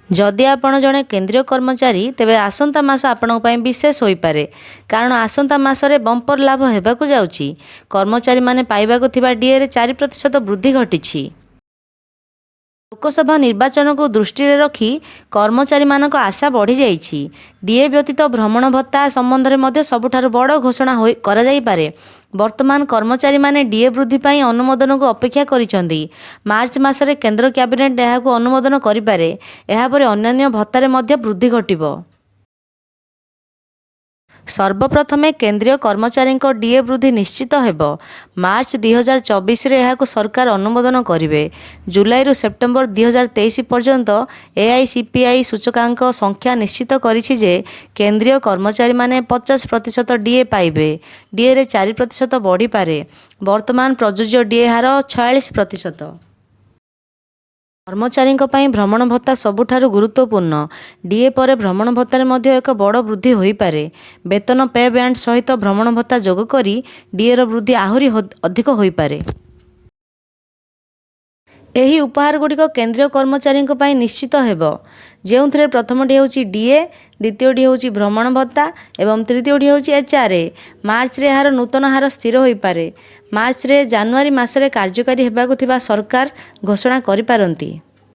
ଯଦି ଆପଣ ଜଣେ କେନ୍ଦ୍ରୀୟ କର୍ମଚାରୀ, ତେବେ ଆସନ୍ତା ମାସ ଆପଣଙ୍କ ପାଇଁ ବିଶେଷ ହୋଇପାରେ। କାରଣ ଆସନ୍ତା ମାସରେ ବମ୍ପର ଲାଭ ହେବାକୁ ଯାଉଛି। କର୍ମଚାରୀମାନେ ପାଇବାକୁ ଥିବା ଡିଏରେ 4% ବୃଦ୍ଧି ଘଟିଛି। ଲୋକସଭା ନିର୍ବାଚନକୁ ଦୃଷ୍ଟିରେ ରଖି କର୍ମଚାରୀମାନଙ୍କ ଆଶା ବଢ଼ିଯାଇଛି। ଡିଏ ବ୍ୟତୀତ ଭ୍ରମଣ ଭତ୍ତା ସମ୍ବନ୍ଧରେ ମଧ୍ୟ ସବୁଠାରୁ ବଡ଼ ଘୋଷଣା କରାଯାଇପାରେ। ବର୍ତ୍ତମାନ କର୍ମଚାରୀମାନେ ଡିଏ ବୃଦ୍ଧି ପାଇଁ ଅନୁମୋଦନକୁ ଅପେକ୍ଷା କରିଛନ୍ତି। ମାର୍ଚ୍ଚ ମାସରେ କେନ୍ଦ୍ର କ୍ୟାବିନେଟ ଏହାକୁ ଅନୁମୋଦନ କରିପାରେ। ଏହା ପରେ ଅନ୍ୟାନ୍ୟ ଭତ୍ତାରେ ମଧ୍ୟ ବୃଦ୍ଧି ଘଟିବ। ସର୍ବପ୍ରଥମେ କେନ୍ଦ୍ରୀୟ କର୍ମଚାରୀଙ୍କ ଡିଏ ବୃଦ୍ଧି ନିଶ୍ଚିତ ହେବ। ମାର୍ଚ୍ଚ 2024ରେ ଏହାକୁ ସରକାର ଅନୁମୋଦନ କରିବେ। ଜୁଲାଇରୁ ସେପ୍ଟେମ୍ବର 2023 ପର୍ଯ୍ୟନ୍ତ ଏଆଇସିପିଆଇ ସୂଚକାଙ୍କ ସଂଖ୍ୟା ନିଶ୍ଚିତ କରିଛି ଯେ କେନ୍ଦ୍ରୀୟ କର୍ମଚାରୀମାନେ 50% ଡିଏ ପାଇବେ। ଡିଏରେ 4% ବଢ଼ିପାରେ। ବର୍ତ୍ତମାନ ପ୍ରଯୁଜ୍ୟ ଡିଏ ହାର 46%। କର୍ମଚାରୀଙ୍କ ପାଇଁ ଭ୍ରମଣ ଭତ୍ତା ସବୁଠାରୁ ଗୁରୁତ୍ୱପୂର୍ଣ୍ଣ। ଡିଏ ପରେ ଭ୍ରମଣ ଭତ୍ତାରେ ମଧ୍ୟ ଏକ ବଡ଼ ବୃଦ୍ଧି ହୋଇପାରେ। ବେତନ ପେ ବ୍ୟାଣ୍ଡ ସହିତ ଭ୍ରମଣ ଭତ୍ତା ଯୋଗ କରି ଡିଏର ବୃଦ୍ଧି ଆହୁରି ଅଧିକ ହୋଇପାରେ। ଏହି ଉପହାରଗୁଡ଼ିକ କେନ୍ଦ୍ରୀୟ କର୍ମଚାରୀଙ୍କ ପାଇଁ ନିଶ୍ଚିତ ହେବ, ଯେଉଁଥିରେ ପ୍ରଥମଟି ହେଉଛି ଡିଏ, ଦ୍ୱିତୀୟଟି ହେଉଛି ଭ୍ରମଣ ଭତ୍ତା ଏବଂ ତୃତୀୟଟି ହେଉଛି ଏଚଆରଏ। ମାର୍ଚ୍ଚରେ ଏହାର ନୂତନ ହାର ସ୍ଥିର ହୋଇପାରେ। ମାର୍ଚ୍ଚରେ ଜାନୁଆରୀ ମାସରେ କାର୍ଯ୍ୟକାରୀ ହେବାକୁ ଥିବା ସରକାର ଘୋଷଣା କରିପାରନ୍ତି।